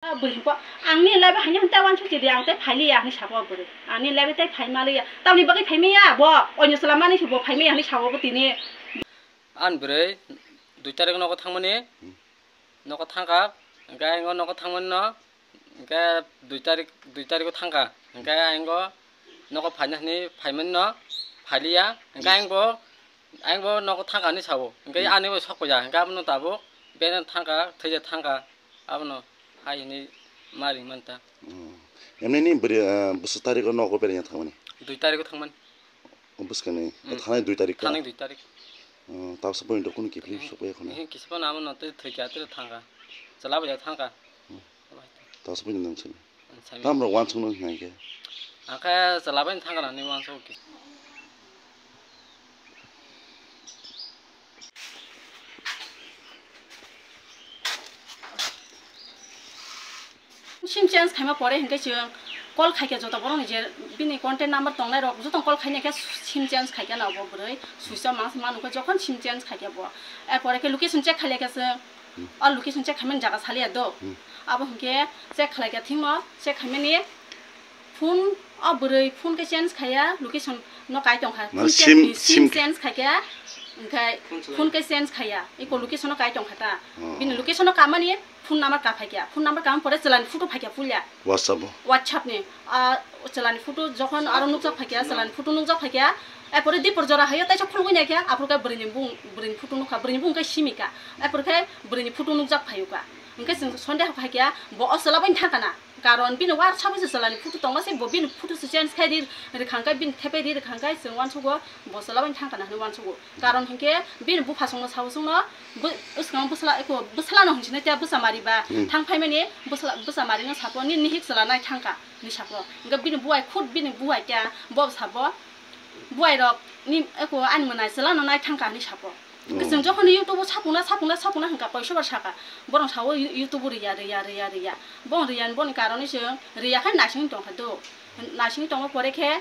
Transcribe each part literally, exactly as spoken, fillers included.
Ah, bwrwi po, "Ang ni life o haino hwn tei uansuk chidi, ang tei phai liya," hwnwi sabo bwrwi. "Ang ni life o tei phai ma liya." Tamni bagwi phai maya bo, oino chwla manwi se bo phai maya hwnwi sabo bo tini. Ani bwrwi dui tarik nogo thangmani, Hmm. nogo thangkha, hwnkhe ang o nogo thangmani no, hwnkhe dui tarik, dui tarik o thangkha, hwnkhe ang o nogo phaina hwnwi phaimani no, phai liya, hwnkhe Hmm. ang bo, ang bo nogo thangkha hwnwi sabo, hwnkhe Hmm. ani bo sok paija, hwnkhe abono tabuk bene thangkha, thwija thangkha. Abono hai hwnwi ma ring manta. Hmm. Emni ni bwrwi, ah, bwswk tarikh o nogo beraiya thangmani? Dui tarikh o thangmani. O bwskangni, Hmm. thanai dui tarikh ka? Thanai dui tarikh. Hmm, tabsa point rok kunu kiphilwi Hmm. sokbai khuna? Hmm, kisa phano abono tei thwikha, tei thangkha. Chwla bai thangkha. Hmm. Tabsa point nang sini. Sami. Tamrok uansukno hwnka khe? Ang khe chwla bai thangkha nani uansuk khe. Sim change khaima pore hinkhe chwng call khaikhe joto borokni je bini contact number tongnai rok joto call khaina khe sim change khaikhe na bo bwrwi switch off mangsa manu khe jokhon sim change khaikhe bo. Er pore khe location check khailai khe chwng Hmm. o location check khaimani jaga saliya do. Hmm. Abo hinkhe check khailai khe thingno check khaimani Phone, o bwrwi phone khe change khaiya, location no kai tongkha. Mane Phone sim, change, sim sim change khaikha, hwnkhe Phone change. Phone khe change khaiya, eko location no kai tongkha ta. Oh. Bini location no kamani phone number ka phaikha. Phone number kamani pore chwlani photo phaikha puila. WhatsApp o? WhatsApp ni, ah, chwlani photo jokhon aro nukjak phaikha, chwlani photo nukjak phaikha. Epore dipor jora hayo taisa khulugwi naikha, aphuru khe bwrwini bung, bwrwini photo nukha, bwrwini bung khe simikha. Epore khe bwrwini photo nukjak phaiyukha. Hwnkhe chwng sondeho khaikha, bo o chwla bai thangkha na. Karon bini uansuk se chwlani photo tongma se bo bini photo se change khai di rwkha hwnkhe bini thepai di rwkha hwnkhe chwng uansugo bo chwla bai thangkha na hwnwi uansugo. Karon hinkhe bini bupha chwngno sao chwngno bw-, bwskango bwsla eko bwsla no hwnchini tei bwsa mari ba Hmm. thang phaimani bwsla, bwsa mari no sabo nini hik chwla nai thangkha hwnwi sabo. Hinkhe bini buai khud bini buai khe bo sabo buai rok ni eko ani mwnai chwla no nai thangkha hwnwi sabo. Hwnkhe chwng jokhon YouTube o sapungna, sapungna, sapungna hwnkha, koisobar sakha. Borok sao You-, YouTube o riya, riya, riya, riya. Bo riya ni boni karon se riya khe naising tongkha do. Naising tongma pore khe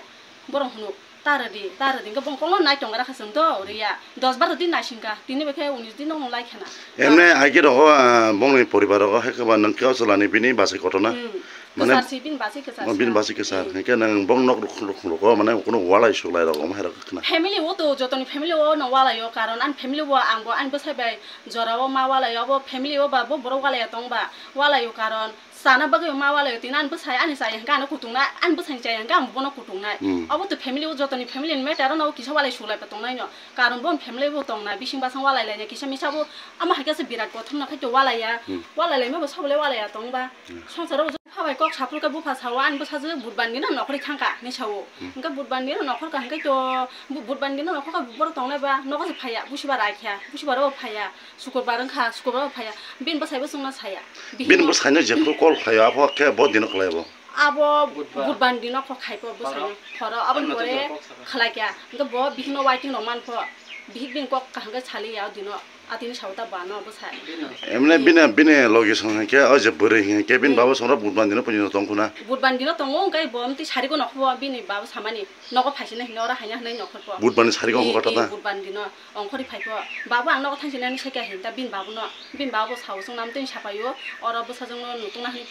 borok hwnwi, "Ta rwdi, ta rwdi." Hwnkhe bo kokno nai tongra kha chwng do, riya. Dos baro din naisingkha, tini bai khe unis din no lai khana. Emne aike rogo, ah, bongni poribar rogo hai khe ba nang khe o chwla ni bini bachai kotor na? Hmm. Mane, kwchar si, bini bachai kwchar oh, bini sa. Bachai kwchar. Hmm. Hwnkhe nang bong nok ruk, ruk, ruk, ruk, mane kuno walai suklai rok, omo hai rok khna. Family o to, jotoni family o no walai o, karon ani family o ang bo ani bwsai bai jora o ma walai o, abo family o ba bo borok walai ya tong ba, walai o karon sana bagwi ma walai o, tini ani bwsai ani chaya hwnkhe ano kutung nai, ani bwsai ni chaya hwnkhe ang bono kutung nai. Hmm. Abo to family o, jotoni family ni matter o no kisa walai suklai pa tong nai no, karon bo family bo tong nai, bising basang walai lai nai, kisa misa bo ama hai khe se birat kothom no khai to walai ya, Hmm. walai lai ma bo sabo le walai ya tong ba. Hmm. Songsaro Pha bai kok saphuru khe bupha sao, "Ani bwsajwk budbani no nokhorwi thangkha," hinwi sao. Hmm. Hwnkhe budbani no nokhorkha hwnkhe to bu-, budbani no nokhorkha borok tongnai ba nogo se phaiya, busiba raikha, busiba ro phaiya, sukurbar wngkha, sukurbar bo phaiya. Bini bwsai bo chwngno saya. Bini bwsai no jephuru call khlaio, abo khe bo dino khlai bo. Abo Budbar. Budbani dino kok khai po bwsai no. Horo. Horo aboni pore khlaikha. Hwnkhe bo bihik no waiting rok man pho. Bihik bini kok kaham khe saliya o dino. Atini sao ta bano bwsai. Emne bini, bini logi song hai khe, o je bwrwi hai khe, bini Hmm. babo songrok budbani dino puini tong khuna. Budbani dino tongo, hwnkhe bo amtwi sarigo nokho bo bini babo samani, nogo phaisina hinwi oro haina hinwi nokhor po. Budbani sarigo Eh, ongkhor eh, kata ta? Budbani dino ongkhorwi phai po. Babo ang nogo thangsinani sai khe hinta bini babo no, bini babo sao chwng namtwi sapaio, oro bwsajwk no nutungna hinwi.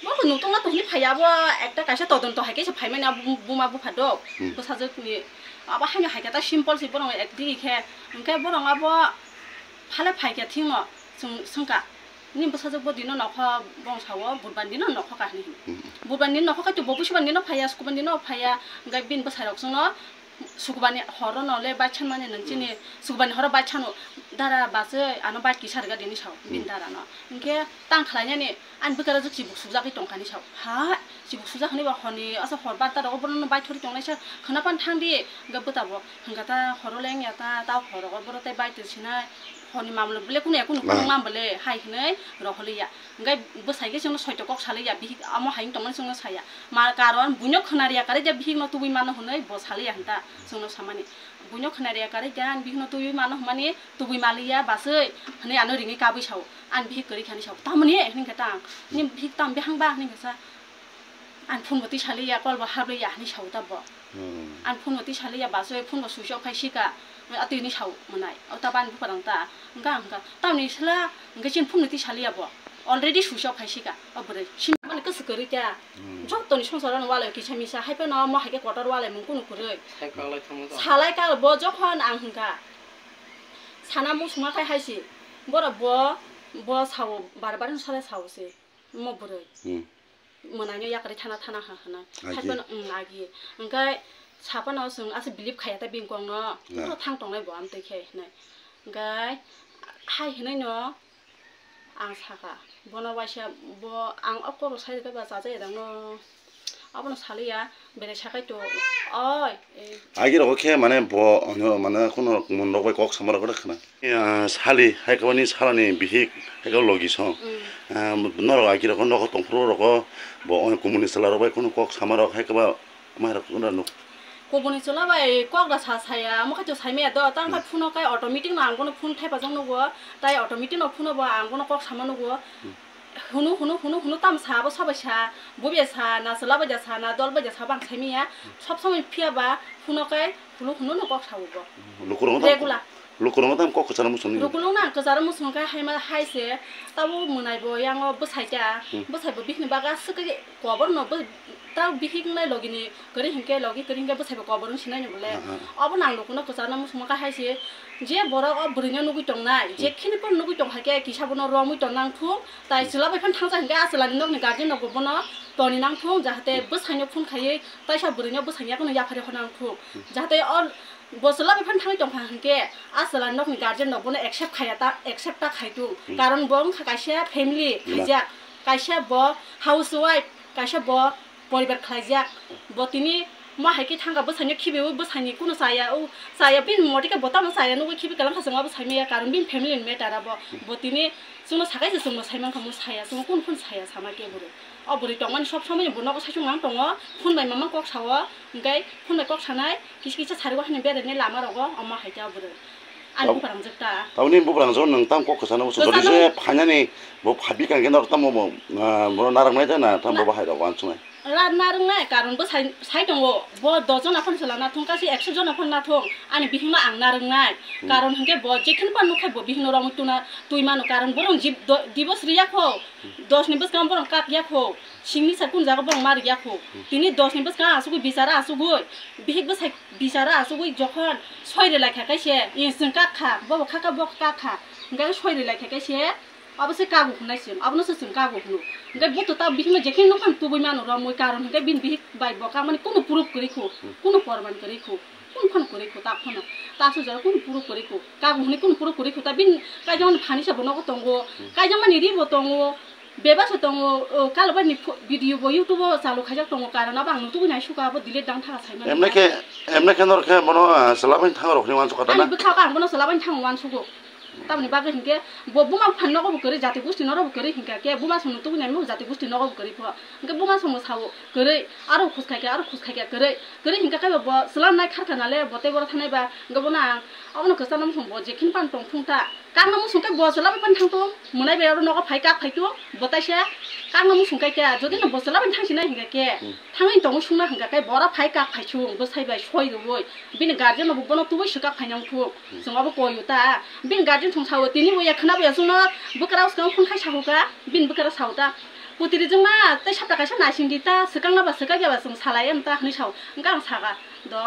Bo nutungna to hinwi phaiya, bo ekta kaisa todonto hai khe se phaimani, abo buma bupha do, Hmm. bwsajwk ni. Abo haino hai khe ta simple se borok ek digi khe, hwnkhe borok abo phale phai khe thwngno chwng swngkha, "Nini bwsajwk bo dino nokho?" Bong sao, "Budbani dino nokho kha," hinwi hino. Hmm. Budbani dino nokho khe to bo busiba dino phaiya, sukubani dino phaiya, hwnkhe bini bwsai rok chwngno sukubani horo no le bai sanmani nang chini, Hmm. sukubani horo bai sano, "Dara bachwi ano bai kisa rwgadi," hinwi sao bini Hmm. dara no. Hwnkhe tang khlainani Ani bwkha rok chibuk sukjagwi tongkha hinwi sao. Ha, chibuk sukjak hinwi ba horni asa hor barta rogo bono bai thori tongnai sa khwna pan thang di. Hwnkhe bwta bo hwnkha ta horo leng ya ta, ta hor rogo boro tei bai twi sinai. Horni mamlo bele kunu ya kunu Ah. kunu mam bele hai hinwi roholi ya. Hwnkhe bwsai khe chwngno soito kok salai ya, bihik amo hai wng tongmani chwngno saya. Ma karon buino khwna riya karwi je bihikno tubui mano hinwi bo salai ya hinta chwngno samani. Buino khwna riya karwi je ani bihikno tubui mano hwnmani tubui maliya bachwi hinwi ano ringwi kabwi sao. Ani bihik kwrwi kha hinwi sao. Tamoni hinwi khe tang. Nini bihik tam bihang ba hinwi khe sa. Ani phone bo twi saliya, call bo habliya hinwi sao ta bo. Hmm. Ani phone bo twi saliya bachwi phone bo switch off khai sika. Atwi hinwi sao mwnai. O ta bani bupha rang ta. Hwnkha hwnkha. Tamoni sala hwnkhe chini phone no twi saliya bo. Already switch off hai sika o bwrwi. Simi mani kwswk kwrwi kya. Hmm. Jottoni songsarano walai kisa misa hai phano mo hai khe kotor walai mung kunu kwrwi. Sai kwlai thangma to. Salai ka bo jokhon ang hwnkha. Sana musuma khai hai si. Bora bo, bo sao bar bar salai sao se. Mo bwrwi. Hmm. Mwnangyo yakarwi thana thana ha hwnwi. Agi. Hai phano, hmm, agi. Hwnkhe saphano chwng aswk believe khaiya ta bini kokno. Na. Boro thang tongnai bo amtwi khe hwnwi. Hwnkhe hai hwnwi no. Ang saka, bono waisa bo ang o koro sai rwkhe ba chajakya dang no. Abono saliya, belai sakai to, oi, eh. Agi rok khe mane bo, ono mane kuno mun rok bai kok sama rok khna. Ah, sali, hai khe bani salani bihik, hai khe logi song. Mm. Ah, norok agi rok nogo tongphuru rok bo, ono kumuni chwla rok bai kuno kok sama rok hai khe ba Mai rok wngna nuk. Kubuni chwla bai kok da sa saya, omo khai to sai maya do, tang khai Hmm. phone o khai automatic no ang bono phone thaipa jok nugo, tai automatic no phone o bo ang bono kok sama nugo. Hmm. Hunu, hunu, hunu, hunu tam sa, abo sabai sa, bubi sa, na chwla bai ja sa, na dol bai ja sa, bang sai maya. Hmm. Sob somoi phiya ba phone o khai hunu, hunu no kok sao bo. Lukurok no tam, Regular. Lukurok no tam kok kwcharo muchung ni. Lukurok no ang kwcharo muchung khai hai ma, hai se, tabo mwnai bo yang o bwsai ta, Hmm. bwsai bo bihini baga swk khe kobor no bo, ta bihik nai logi ni Kwrwi hinkhe logi kwrwi hinkhe bwsaibo kobor wng sinai ni bole. Ah, ah. Obo nang lukuno kwcharo muchungma kha hai se, je borok o bwrwino nugwi tongnai, je Hmm. khini phano nugwi tong hai khe kisa bono romwi tong nang thung, tai Hmm. chwla bai phano thangsa hinkhe a chwlani nokni guardian rokbo bono toni nang thung, jahate Hmm. bwsaino phone khaiwi taisa bwrwino bwsai yakhwno yapharwi hor nang thung. Hmm. Jahate o bo chwla bai phano thangwi tong kha hinkhe a chwlani nokni guardian rok bono accept khaiya ta, accept ta khai thung. Hmm. Karon bo wng kha kaisa family Bina. khaijak, kaisa bo housewife, kaisa bo poribar khlaijak, bo tini mo hai khe thangkha bwsaino khibiui bwsaini kuno chaya, o chaya bini motike bo tamo chaya nugui khibi kwlangkha chwng abo saimaya, karon bini family ni matter abo. Bo tini chwngno sakai se chwngno saimankha mo saya, chwngno kunu phano saya sama khe bwrwi. O bwrwi tongmani sob somoi bo nogo saichung nang tongo, phone bai mama kok sao, hwnkhe phone bai kok sanai, kisa kisa sarigo haino beraini lama rogo, omo hai khe o bwrwi. Ani Tab-, bubarangjak ta. Taboni bubarangjak nwng tam kok kwchana bo Kwchana sujodi se phainani bo phabi kang khe norok tamo bo, ah, bo narwknai ta na tam bo Na- bahai rok wansuknai. Ra narwknai karon bo sai, sai tongo. Bo dos jona phano chwla nathung kasi ekso jona phano nathung. Ani bihikno ang narwknai. Hmm. Karon hinkhe bo jekheno phano nukhai bo bihikno romwi tuna twi mano karon borok jib do-, divorce riya kho. Hmm. Dos ni bwskango borok kak ya kho. Singni sa kun jaga borok ma riya kho. Hmm. Tini dos ni bwskango asugwi bichara asugwi. Bihik bwsai Bichara asugwi jokhon soi rwlai kha khe se, eh, chwng kak kha, bo bo kha kha, bo kak kha, hwnkhe soi rwlai kha khe se, abo se kagu hwnwi chwng, abono se chwng kagu hwno. Hwnkhe bo to ta bihikno jekheno nokha tubui mano romwi, karon hwnkhe bini bihik bai bo kakmani kunu proof kwrwi kho, kunu porman kwrwi kho, kunu phano kwrwi kho, ta phano, ta asuk jora kunu proof kwrwi kho, kagu hwnwi kunu proof kwrwi kho, ta bini kaijakmani phani se bo nogo tongo, kaijakmani ri bo tongo, Bebak se tongo, o, kalo bai ni pho-, video bo YouTube o chalu khaijak tongo, karon abo ang nutugwi nai suka abo delete dang thaga saimani. Emne khe, emne khe nor khe bono, ah, chwla bai thang rok ni wansuk kha ta na? Ani bwkha ang bono chwla bai thang wansugo. Tamoni bagwi hinkhe bo buma phan nogo bo kwrwi jati gusti noro bo kwrwi hinkha khe buma song nutugwi nai mo jati gusti nogo bo kwrwi pho. Hinkhe buma song bo sao kwrwi aro khus khaikha aro khus khaikha kwrwi. Kwrwi hinkha khe bo chwla nai kharkha nale bo tei boro thanai ba hinkhe bono ang abono kwchana mosong bo jekhin pan tong thung ta. Kangno musung khe bo chwla bai phano thang tung, mwnai bai oro nogo phai kak phai tung, bo taisa kangno musung khe khe, jodi no bo chwla bai thang sinai hinkha khe, Hmm. thangwi tongo sungna hinkha khe, bora phai kak phai chung, bwsai bai soi rwui, bini guardian no bo bono tubui swkak phai nang thung, Hmm. chwng abo koi o ta, bini guardian thung sao, tini bo ya khwna bo ya chwngno bwkra o swkang phone khai sahu kha, bini bwkra sao ta, putri jwngma tei sapta kaisa naising di ta, swkang na ba swkak ya ba chwng salai em ta hinui sao, hwnkhe ang sakha. Do,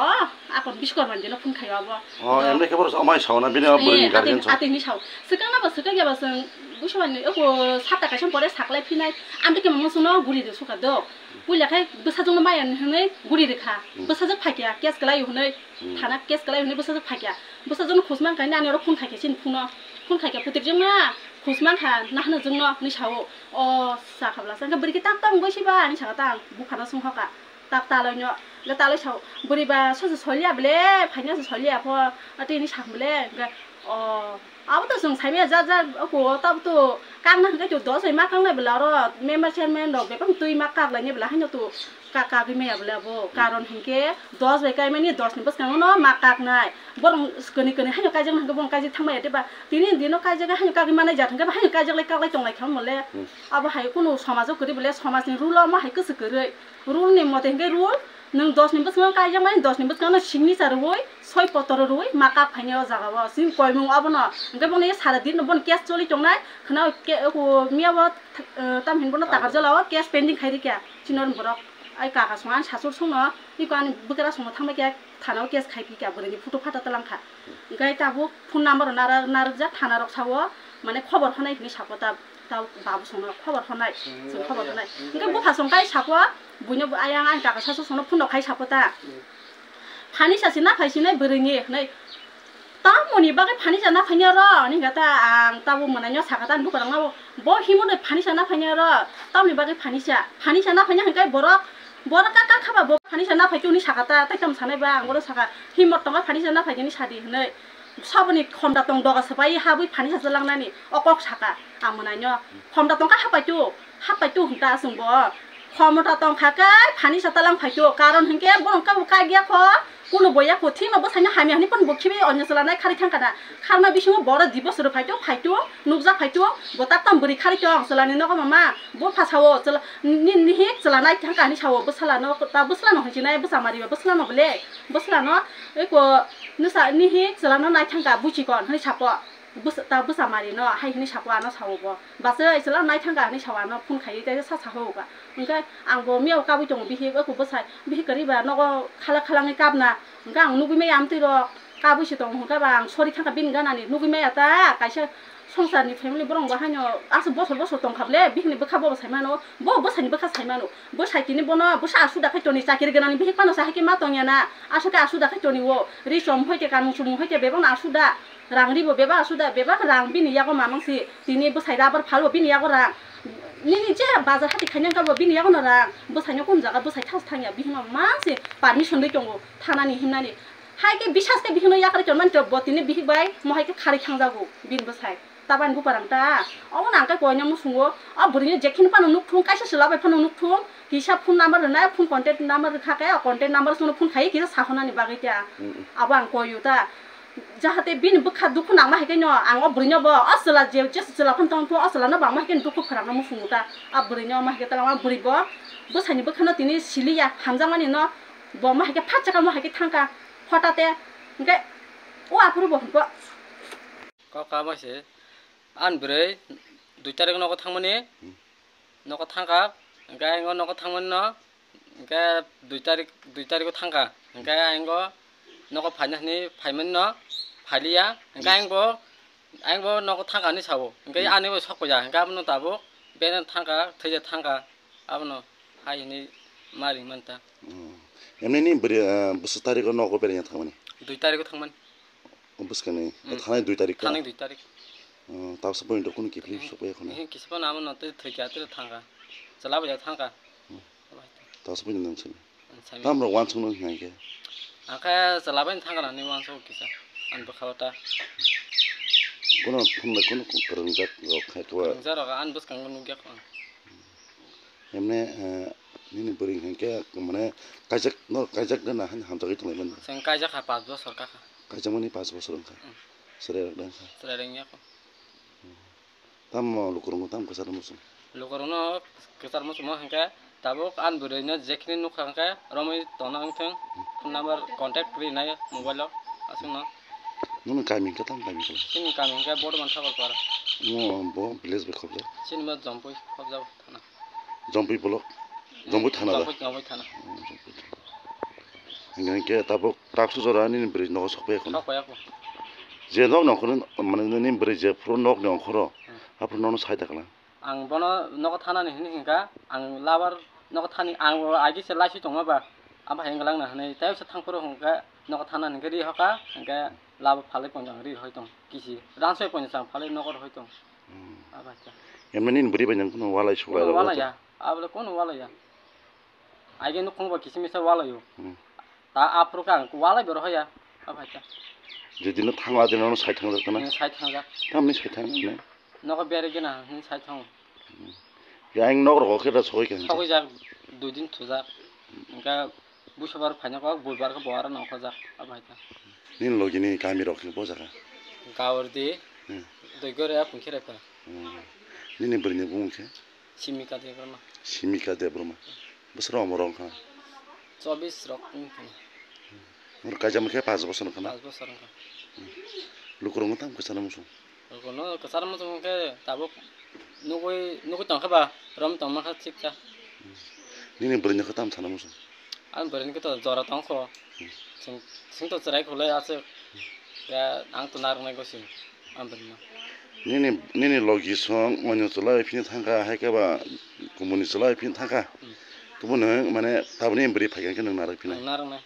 akon biskor mani dino phone khayo abo. Oh, Do. Emne khe boros amai sao na, bini abo Eh, bwrwini guardian ateng, sao. Ateng ni sao. Swkang na ba swkang ya ba swng, buso mani, oko sapta kaisa pore saklai phinai. Amtwi khe mama suno guri de suka do. Puila khai bwsajwk no maya hinui guri de kha. Hmm. Bwsajwk phakya, case kwlai hinui. Hmm. Thana case kwlai hinui bwsajwk phakya. Bwsajwk no khusmang kai nani oro phone khaikya sin phone no. Phone khaikya putri jwng na, khusmang kha, nahno jwng no, hinui sao. O, sakha bwla, sangkha bwrwi khe tak tak wngwi siba, ani saka tang, buphano sung hoka. Tak talai no, le talai sao, bwrwi ba sosi soiliya bwle, phaina se soiliya pho, atwi ni sak bwle, hwnkhe, o, abo to chwng saimaya ja ja, oko, tabo to, kang na hwnkhe to dos bai ma kang nai bwle oro, member chairman rok bebak twi ma kak lai ni bwle, haino to ka-, kagwi maya bwle abo, karon hwnkhe dos bai kai mani dos ni bwskango no ma kak nai, borok kwni kwni haino kaijak na hwnkhe borok kaijak thang maya tei ba, tini dino kaijak haino kagwi manai jat hwnkhe ba haino kaijak lai kak lai tong lai kha bwle, Hmm. abo hai kunu somaj o kwrwi bwle, somaj ni rule o ma hai kwchwk kwrwi. Rule ni mote hwnkhe rule, Nwng dos ni bwskango kaijakmani, dos ni bwskango signature rwui, soi potoro rwui ma kak phaini o jaga o. Chini koimung obono. Hwnkhe bono sara din bono case choli tongnai. Khwna ke-, o miya bo, eh, tamhin bono Takarjala o case pending khai rikha. Chini borok ai kaka song ani sasur songno, iko ani bwkra songno thangbai khe thana o case khai phikha, bwrwi ni photo phato twlang kha. Hwnkhe tabuk phone number narwk, narwkjak, thana rok sao, mane khobor honai hinwi sako ta. Tao babu songno khobor honai, chwng khobor honai. Hwnkhe bupha song kai sako, buino bo ayang ani kaka sasu songno phone rok khai sako ta. Phanisa se na phai sinai bwrwini hinwi. Tamoni bagwi phanisa na phaini oro, hinwi kha ta ang tabo mwnaino saka ta ani bupharokno bo himoni phanisa na phaini oro, tamoni bagwi phanisa, phanisa na phaini hwnkhe borok, borok ka, ka khaba bo phanisa na phaikhe hinwi saka ta, tai tamo sanai ba ang bono saka himot tongo phanisa na phaikhe hinwi sadi hinwi. Saboni khomda tong doga swbai habwi phanisa twlangnani o kok saka ang mwnaino. Khomda tongkha hapai tu, hapai tu hwnta chwngbo. Khomda tongkha khe phanisa twlang phai tu, karon hinkhe borok kabo kagya kho, kuno boya kho, thima bwsaino hamya hwnwi phano bo khibi onyo chwla nai kharwi thangkha na. Kharma bisingo boro dibo suru phai tu, phai tu, nukjak phai tu, bo tak tam bwrwi kharwi tong chwlani nogo mama, bo pha sao chwla, ni, nihik chwla nai thangkha hinwi sao bwsalano, ta bwslano hinwi chinai bwsa mariba bwslano bole, bwslano eko nwsa nihik chwlano nai thangkha buchikon hinwi sako. Bwsa-, ta bwsa mari no hai hinwi sako ano sao bo. Bwsai chwla nai thangkha hinwi sao ano phone khaiwi tei sa saho ka. Hwnkhe ang bo miyao kabui tongo bihik, eko bwsai, bihik kwrwi ba nogo khala khalangwi kapna. Hwnkhe ang nugui maya amtwi rok kabui se tongo hwnkhe ba ang sori thangkha bini ganani nugui maya ta kaisa songsarni family borok bo haino aswk bosor bosor tongkha bole bihikni bwkha bobo sai mano, bo bwsaini bwkha sai mano. Bwsai tini bono bwsa asuda khai toni chakiri ganani bihik phano sa hai khe ma tongya na. Aswk khe asuda khai toni o ri chom hoi khe kanmung chumung hoi khe bebakno asuda. Rang ribo bebak asuda, bebak rang bini yago mamang si. Tini bwsai rabar phalo bini yago rang. Nini je bazar hati khainang kabo bini yago no rang. Bwsai no kun jaga bwsai thas thangya bihino mang si permission dei tongo thanani himnani. Hai khe bisas khe bihino yakari tonmani to bo tini bihik bai mo hai khe khari thangjago bini bwsai. Tabani buparang ta. Omo nang khe koino musungo. O bwrwini jekhini phano nukthung kaisa chwla bai phano nukthung. Kisa phone number rwnai, phone contact number rwkha khe o contact number sono phone khai kisa sahonani bagwi ta. Mm, mm. Abo ang koiyo ta. Jahate bini bwkha dukhu nangma hai khe no ang o bwrwino bo o chwla je, je chwla phano tong o chwlano bo ang ma hai khe dukhu khwrangno musungo ta. A bwrwino ma hai khe ta ang o bwrwi bo bwsaini bwkhano tini siliya hamjakmani no bo ma hai khe phat chakamo hai khe thangkha hotate hinkhe o aphuru bo hwnko. Kok kama se an bwrwi dui tarik nogo thangmani. Hmm. Nogo thangkha, hwnkhe ayang o nogo thangmani no, hwnkhe dui tarik, dui tariko thangkha, hwnkhe ayang o nogo phaina hwnwi phaimani no phailiya, hwnkhe ayang bo, ayang bo nogo thangkha hinwi sao, hwnkhe hmm ani bo sok paija, hwnkhe abono tabuk bene thangkha, thwija thangkha, abono hai hinwi ma ringmani ta. Hmm. Emni ni bwrwi, ah, bwswk tariko nogo beraina thangmani? Dui tariko thangmani. O bwskangni, hmm, thanai dui tarik ka? Thanai dui tarik. Oh, tabuksa pointo kunu kiphilwi hmm sokpai khuna. He, kisa phano amo no tei thwikha, tei thangkha. Chwla bai thangkha. Hmm. Tabuksa pointo nang sini. Hmm, sami. Tamrok wansukno hinai khe? Akhe chwla bai thangkha nani wansuk kisa. Ani bwkha o ta. Kuno phone bai kuno kwrwngjak rok hai khe ba? Kwrwngjak rok ani bwskango nukya kho. Emne, eh, nini bwrwi hinkhe mane kaijak, no kaijak gana hani hamjagwi tonglaimani? Chwng kaijak kha, panch bosor kakha. Kaijakmani panch bosor wngkha. Hmm. Chwrai rok da wngkha. Chwrai rok wngya kho. Tamo lukurungo tamo kwcharo muchung? Lukurungo kwcharo muchungma hinkhe tabuk ani bwrwino jekhini nukha hinkhe romwi tongna wngthung. Phone number contact rinai mobile o aswkno. Nini kami hinkhe tamo kami khe? Chini kami hinkhe Bordoman Thakurpara. Mo bo village bai khobjak? Chini bo Jompui khobjak thana. Jompui block? Jompui thana da? Jompui, Jompui thana. Hmm, Jompui thana. Hinkhe, hinkhe tabuk taksu jora nini bwrwi nogo sokpaiya khuna? Sokpaiya kho. Je nok ni ongkhorni, mane nini bwrwi je phuru nok ni ongkhoro, hmm, aphuru nono sai da kala? Ang bono nogo thanani hinwi hinkha, ang labar nogo thani, ang agi se laisi tongma ba, abo hai wnglang na hinwi, tei se thangphuru hinkhe nogo thanani hinkhe ri hoka, hinkhe labo phalwi ponjang ri hoi tong, kisi ransoi ponjang phalwi nogo rw hoi tong. Hmm. Abo hai khe. Emni nini bwrwi bai nang kheno walai suklai rw walai ya, abo le kono walai ya. Aige nukhung bo kisi misa walaio. Hmm. Ta aphuru khe ang walai bo rohoya. Abo hai khe. Jodi no thangla de nono sai thangjak kana? Hmm, sai thangjak. Tamni sai thang ne? Nogo bere gena hin sai thang. Hmm. Ya ang nok rogo khe da sogoi khe. Sogoi jak dui din thujak. Engka busobar phaina kok buibar khe bo aro nongkhorjak. Abo hai khe. Nini logi ni kami rok khe bo jaga? Gaurdi. Hmm. Doigore apung khe rekha. Hmm. Nini bwrwi ni bumung khe? Simika Debbarma. Simika Debbarma. Bwswk rok omo rok wngkha? Chobis rok wng thani. Nwng kaijak khe paanch bosor wngkha na? Paanch bosor wngkha. Lukurokno tamo kwcharo muchung? Lukurokno kwcharo muchung khe tabuk nugwi, nugwi tongkha ba, rom tongma kha thik kha. Nini bwrwino khe tamo sana muchung? Ani bwrwino khe to jora tongkho. Chwng, chwng to chwrai khulai aswk. Ya, ang to narwknai gosi. Ang bwrwino. Nini, nini logi song, onyo chwla phini thangkha, hai khe ba kumuni chwla phini thangkha. Hmm. Tubuni mane tabukni bwrwi phaikha khe nwng narwk phina. Ang narwknai.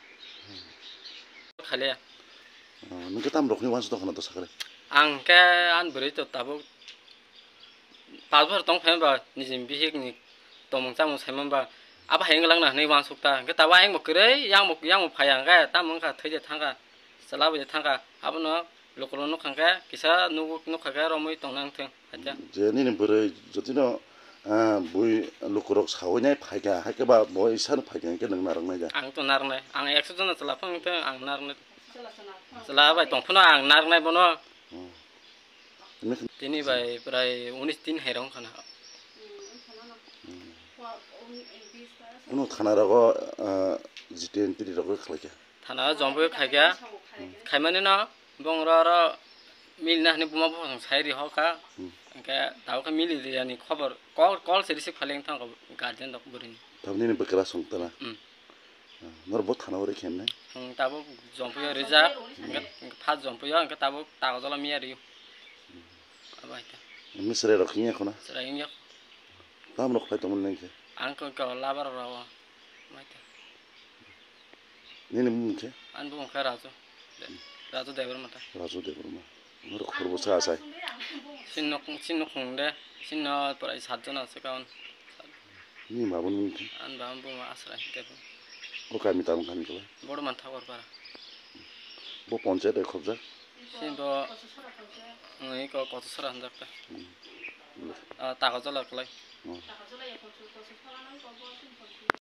Khaliya. Ah, nwng khe tam rokni uansuk tongkha na to sakre? Ang khe ani bwrwi to tabuk paanch bosor tong phai ba niji bihik ni tongmung chamung sai man ba abo hai wng lang na hinwi uansuk ta. Hwnkhe tabuk ayang bo kwrwi yang bo, yang bo phai ya hwnkhe tamo wngkha thwi de thangkha. Chwla bai thangkha, abono lukurok nukha khe kisa nugo, nukha khe romwi tongna wngthung, haikhe. Je nini bwrwi jotino, ah, bui lukurok sawi nai phaikha, haikhe ba bo isano phaikha hinkhe nwng narwknai da? Ang to narwknai, ang ekso jona chwla phano wngthung, ang narwknai. Chwla bai tong phano ang narwknai bono. Hmm. Tini bai prai unis din hai rong khana. Hmm. Kuno thana rogo, ah, jiten tiri rogo khlaikha. Thana o jompuio khaikha. Khaimani no bongro oro milna hwnwi buma buphang sai ri hokha. Hmm. Hwnkhe tabukhe mili riyani khobor call, call se receive khaileng thangkha guardian rok bwrwini. Tamni ni bwkra song tana. Hmm. Ah, nor bo thana o ri khe hwnwi? Hmm, tabuk jompuio rijak. Hwnkhe, hwnkhe first jompuio, hwnkhe tabuk tago jala miya rio. Abo hai ta. Misre rok hinya khuna? Chwrai wngya. Tam rok khlai tongmani nang khe? Ang khe, khe labar rok. Mai ta. Nini bumung khe? Ani bumung khe Raju. De-, Raju Debbarma ta. Raju Debbarma. Norok khorbo sa asai. Chini nok, chini nok khung de. Chini no prai sat jona se kaun. Nini ma bumung khe? Ani baba bumung Asrai Debbarma. O kami tamo kami kala? Borman Thakur para. Bo ponchayat bai khobjak? Chini bo, wng, iko Kochasora hwnjak ta. Hmm. Ah, Tagojola kwlai. Hmm.